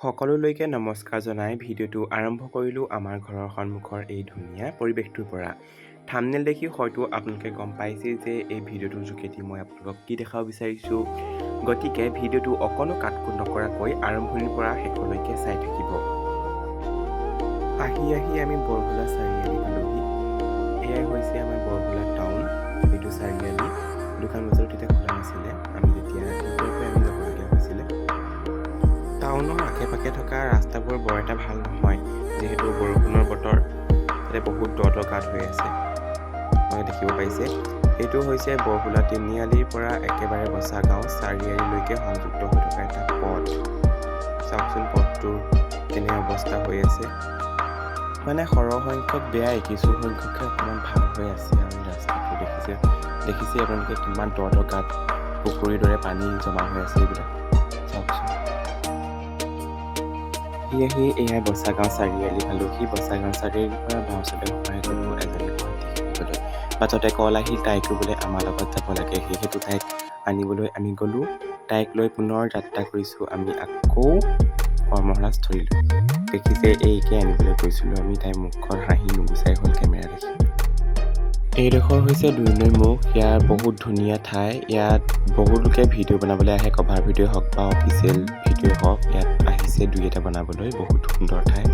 সকলোলৈকে নমস্কাৰ জনাই ভিডিঅ'টো আৰম্ভ কৰিলোঁ আমাৰ ঘৰৰ সন্মুখৰ এই ধুনীয়া পৰিৱেশটোৰ পৰা। থামনেল দেখি হয়তো আপোনালোকে গম পাইছেই যে এই ভিডিঅ'টোৰ যোগেদি মই আপোনালোকক কি দেখাব বিচাৰিছোঁ। গতিকে ভিডিঅ'টো অকণো কাট-কুট নকৰাকৈ আৰম্ভণিৰ পৰা শেষলৈকে চাই থাকিব। আহি আহি আমি বৰহোলা চাৰিআলি পালোহি। এয়াই হৈছে আমাৰ বৰহোলা টাউন। এইটো চাৰিআলি। দোকান বজাৰো তেতিয়া খোলা নাছিলে আমি যেতিয়া, ৰাতিপুৱাই আমি যাবলগীয়া হৈছিলে। টাউনৰ আশে পাশে থকা ৰাস্তাবোৰ বৰ এটা ভাল নহয়, যিহেতু বৰষুণৰ বতৰ, তাতে বহুত দ দ গাঁত হৈ আছে। আপোনালোকে দেখিব পাইছে, এইটো হৈছে বৰহোলা তিনিআলিৰ পৰা একেবাৰে বচাগাঁও চাৰিআলিলৈকে সংযুক্ত হৈ থকা এটা পথ। চাওকচোন, পথটোৰ কেনে অৱস্থা হৈ আছে। মানে সৰহ সংখ্যক বেয়াই, কিছু সংখ্যকহে অকণমান ভাল হৈ আছে। আৰু এই ৰাস্তাটো দেখিছে দেখিছে আপোনালোকে, কিমান দ দ গাঁত, পুখুৰীৰ দৰে পানী জমা হৈ আছে এইবিলাক। চাওকচোন। আহি আহি এয়াই বচাগাঁও চাৰিআলি পালোহি। বচাগাঁও চাৰিআলিৰ পৰা বাওঁচাইডে সোমাই গ'লোঁ এজনী ভণ্টিক আনিবলৈ। বাটতে কল আহিল, তাইকো বোলে আমাৰ লগত যাব লাগে। সেইহেতু তাইক আনিবলৈ আমি গ'লোঁ। তাইক লৈ পুনৰ যাত্ৰা কৰিছোঁ আমি আকৌ কৰ্মশালাস্থলীলৈ। দেখিছে, এইকে আনিবলৈ গৈছিলোঁ আমি। তাইৰ মুখখন হাঁহি নুগুচাই হ'ল কেমেৰা দেখি। এইডোখৰ হৈছে দুধনৈ মুখ। ইয়াৰ বহুত ধুনীয়া ঠাই। ইয়াত বহুত লোকে ভিডিঅ' বনাবলৈ আহে, কভাৰ ভিডিঅ' হওক বা অফিচিয়েল ভিডিঅ' হওক, ইয়াত আহিছে দুই এটা বনাবলৈ। বহুত সুন্দৰ ঠাই।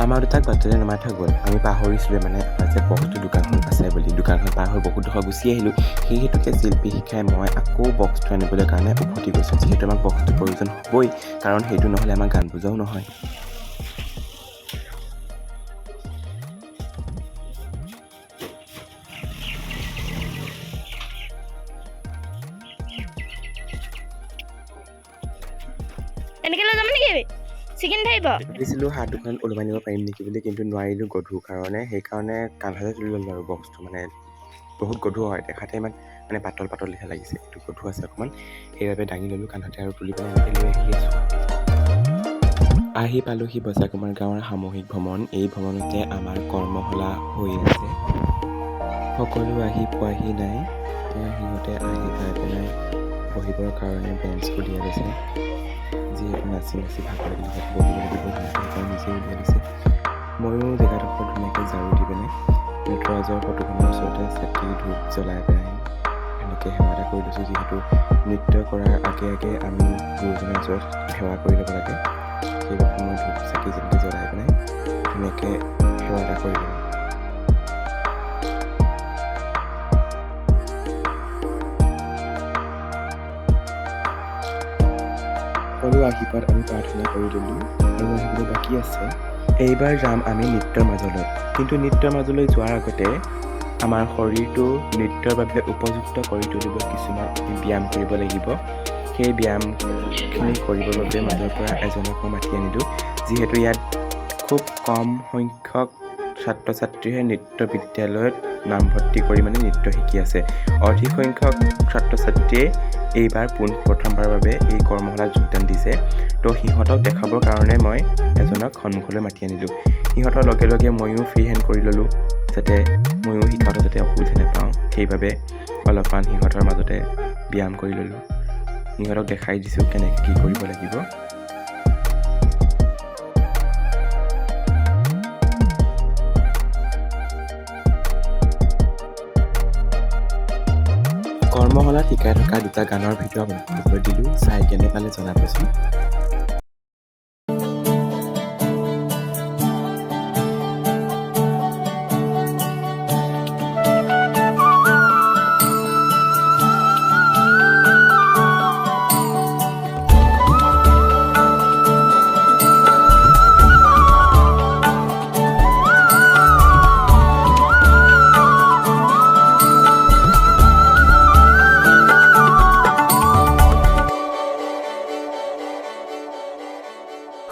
আমাৰ দুটাক বাটতে নমাই থৈ গ'ল। আমি পাহৰিছিলোঁ মানে আমাৰ যে বক্সটো দোকানখন আছে বুলি। দোকানখন পাৰ হৈ বহুত ডোখৰ গুচি আহিলোঁ। সেই হেতুকে শিল্পী শিখাই মই আকৌ বক্সটো আনিবলৈ কাৰণে উভতি গৈছোঁ, যিহেতু আমাক বক্সটোৰ প্ৰয়োজন হ'বই, কাৰণ সেইটো নহ'লে আমাৰ গান বজোৱাও নহয়। এনেকৈ লৈ যাম নেকি? চিকেন থাকিব। ভাবিছিলোঁ হাত দুখন ওলমাই নিব পাৰিম নেকি বুলি, কিন্তু নোৱাৰিলোঁ গধুৰ কাৰণে। সেইকাৰণে কান্ধতে তুলি ল'লোঁ আৰু বক্সটো। মানে বহুত গধুৰ হয়, দেখাতে ইমান মানে পাতল পাতল লেখীয়া লাগিছে, এইটো গধুৰ আছে অকণমান। সেইবাবে দাঙি ল'লোঁ কান্ধতে আৰু তুলি পেলাই এনেকৈ লৈ আহি আছোঁ। আহি পালোহি বচাকুমাৰ গাঁৱৰ সামূহিক ভ্ৰমণ। এই ভ্ৰমণতে আমাৰ কৰ্মশালা হৈ আছে। সকলো আহি পোৱাহি নাই। এতিয়া সিহঁতে আহি পাই পেলাই বহিবৰ কাৰণে বেঞ্চ উলিয়াই লৈছে। যিহেতু নাচি নাচি ভাগৰ লাগিলে, সিহঁতে বহিব লাগিব ধুনীয়াকৈ, সেইকাৰণে নিজে উলিয়াই লৈছে। ময়ো জেগাডোখৰ ধুনীয়াকৈ ঝাৰু দি পেলাই নটৰাজৰ ফটোখনৰ ওচৰতে চাকি ধূপ জ্বলাই পেলাই ধুনীয়াকৈ সেৱা এটা কৰি লৈছোঁ, যিহেতু নৃত্য কৰাৰ আগে আগে আমি গুৰুজনাৰ ওচৰত সেৱা কৰি ল'ব লাগে। সেইবাবে মই ধূপ চাকি যেনেকৈ জ্বলাই পেলাই ধুনীয়াকৈ সেৱা এটা কৰি ল'লোঁ। সকলো আহি পোৱাত আমি প্ৰাৰ্থনা কৰি ল'লোঁ আৰু আহিবলৈ বাকী আছে। এইবাৰ যাম আমি নৃত্যৰ মাজলৈ। কিন্তু নৃত্যৰ মাজলৈ যোৱাৰ আগতে আমাৰ শৰীৰটো নৃত্যৰ বাবে উপযুক্ত কৰি তুলিব কিছুমান আমি ব্যায়াম কৰিব লাগিব। সেই ব্যায়ামখিনি কৰিবৰ বাবে মাজৰ পৰা এজনক মই মাতি আনিলোঁ, যিহেতু ইয়াত খুব কম সংখ্যক ছাত্ৰ ছাত্ৰীহে নৃত্য বিদ্যালয়ত নামভৰ্তি কৰি মানে নৃত্য শিকি আছে। অধিক সংখ্যক ছাত্ৰ ছাত্ৰীয়ে এইবাৰ পোন প্ৰথমবাৰৰ বাবে এই কৰ্মশালাত যোগদান দিছে। তো সিহঁতক দেখাবৰ কাৰণে মই এজনক সন্মুখলৈ মাতি আনিলোঁ। সিহঁতৰ লগে লগে ময়ো ফ্ৰী হেণ্ড কৰি ল'লোঁ, যাতে ময়ো শিকাওঁতে যাতে অসুবিধা নাপাওঁ। সেইবাবে অলপমান সিহঁতৰ মাজতে ব্যায়াম কৰি ল'লোঁ। সিহঁতক দেখাই দিছোঁ কেনেকৈ কি কৰিব লাগিব। কৰ্মশালাত শিকাই থকা দুটা গানৰ ভিডিঅ' আপোনালোকক দিলোঁ। চাই কেনে পালে জনাবচোন।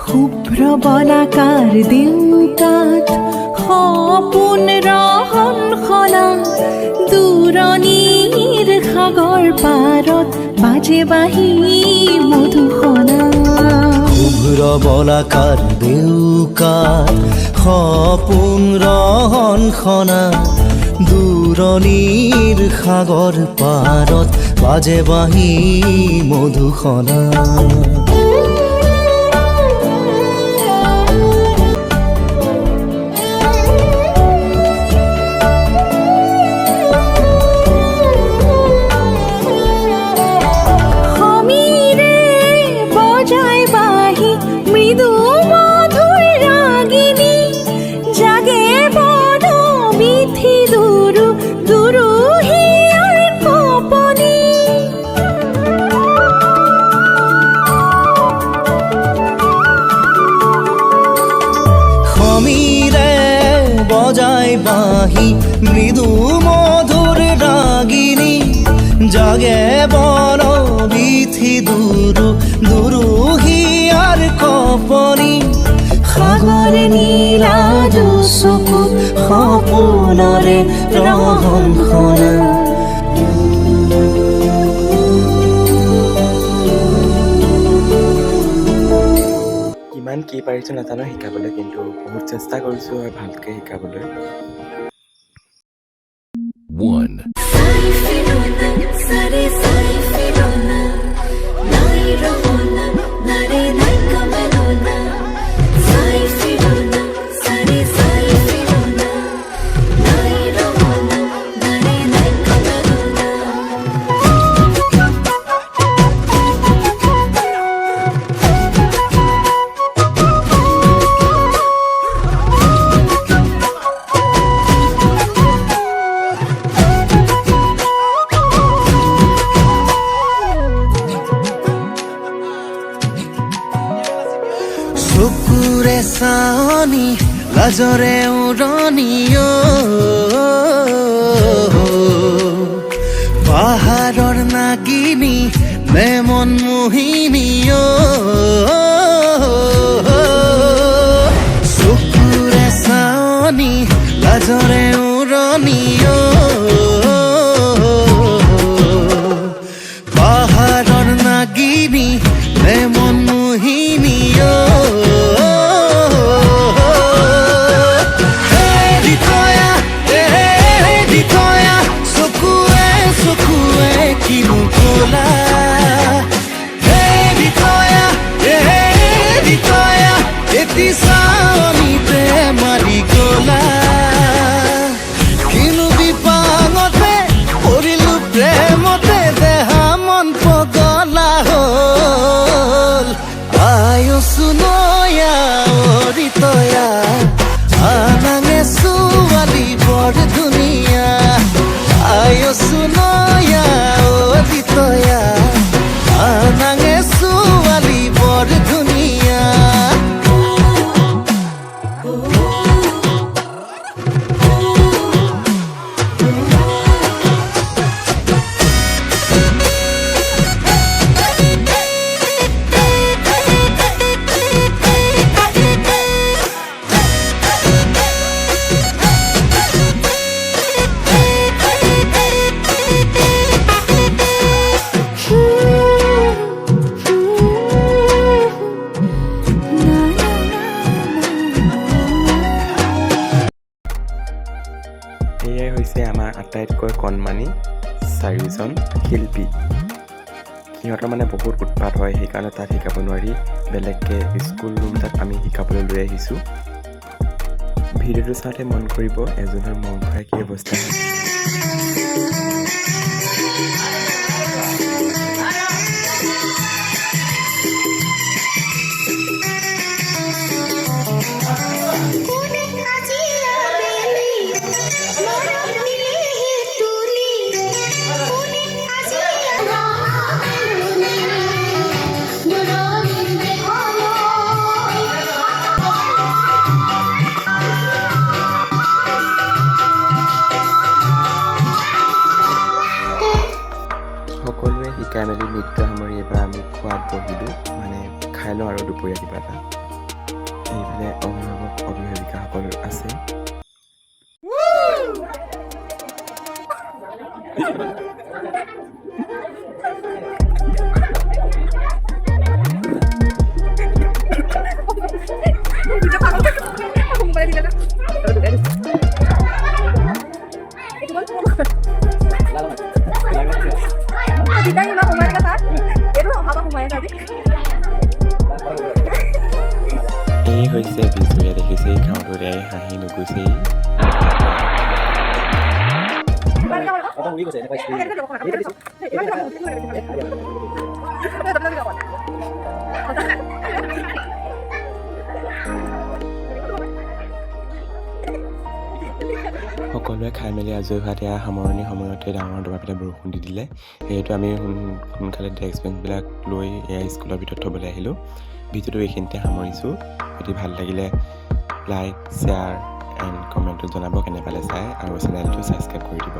শুভ্ৰ বলাকাৰ ডেউকাত সপোন ৰহন সনা, দূৰণিৰ সাগৰ পাৰত বাজে বাঁহী মধুসনা। শুভ্ৰ বলাকাৰ ডেউকাত সপোন ৰহন সনা। দূৰণিৰ সাগৰ পাৰত বাজে বাঁহী মধুসনা। সমীৰে বজাই বাঁহী মৃদু মধুৰ ৰাগিনী, জাগে বন বীথি দুৰু দুৰুহিয়াৰ কঁপনি। সমীৰে বজাই বাঁহী মৃদু মধুৰ ৰাগিনী, জাগে বন বীথি দুৰু দুৰুহিয়াৰ কঁপনি। সাগৰ নীলা দুচকুত সপোনৰে ৰহণ সনা। কিমান কি পাৰিছোঁ নাজানো শিকাবলৈ, কিন্তু বহুত চেষ্টা কৰিছোঁ আৰু ভালকৈ শিকাবলৈ। One. চকুৰে চাৱনি লাজৰে উৰণি অ, পাহাৰৰ নাগিনী নে মন মোহিনী অ, চকুৰে চাৱনি লাজৰে উৰণি অ, পাহাৰৰ নাগিনী নে মন মোহিনী অ। হে ৰিতয়া, হে ৰিতয়া, চকুৱে চকুৱে কিনো কলা। হে ৰিতয়া, হে ৰিতয়া, এটি চাৱনিতে মাৰি গলা। কিনো বিপাঙতে পৰিলো প্ৰেমতে, দেহা মন পগলা হ'ল। আয়ো চুনয়া ৰিতয়া, আনাঙে ছোৱালী বৰ ধুনীয়া। আয়ো চুনয়া ৰিতয়া, আনাঙে ছোৱালী বৰ ধুনীয়া। এয়াই হৈছে আমাৰ আটাইতকৈ কণমানি চাৰিজন শিল্পী। সিহঁতৰ মানে বহুত উৎপাত হয়, সেইকাৰণে তাত শিকাব নোৱাৰি, বেলেগকৈ স্কুল ৰুম এটাত আমি শিকাবলৈ লৈ আহিছোঁ। ভিডিঅ'টো চাওঁতে মন কৰিব এজনৰ মূৰ ঘূৰাই কি অৱস্থা হয়। কোনে আজি আবেলি মৰম দিলেহি তুলি, কোনে আজি দূৰণিৰ দেশলৈ। সকলোৱে শিকাই মেলি নৃত্য সামৰি এইবাৰ আমি খোৱাত বহিলোঁ, মানে খাই লওঁ আৰু দুপৰীয়া কিবা এটা। এইফালে অভিভাৱক অভিভাৱিকাসকল আছে। হৈছে বিজুৱে। দেখিছেই, খাওঁতে হাঁহি নুগুচেই। সকলোৱে খাই মেলি আজৰি হোৱাত এয়া সামৰণি সময়তে ডাঙৰ দবাপিটা বৰষুণ দি দিলে। সেইটো আমি সোনকালে ডেস্ক বেঞ্চবিলাক লৈ এয়া স্কুলৰ ভিতৰত থ'বলৈ আহিলোঁ। ভিডিঅ'টো এইখিনিতে সামৰিছোঁ। যদি ভাল লাগিলে লাইক, শ্বেয়াৰ এণ্ড কমেণ্টত জনাব কেনে পালে চাই আৰু চেনেলটো ছাবস্ক্ৰাইব কৰি দিব।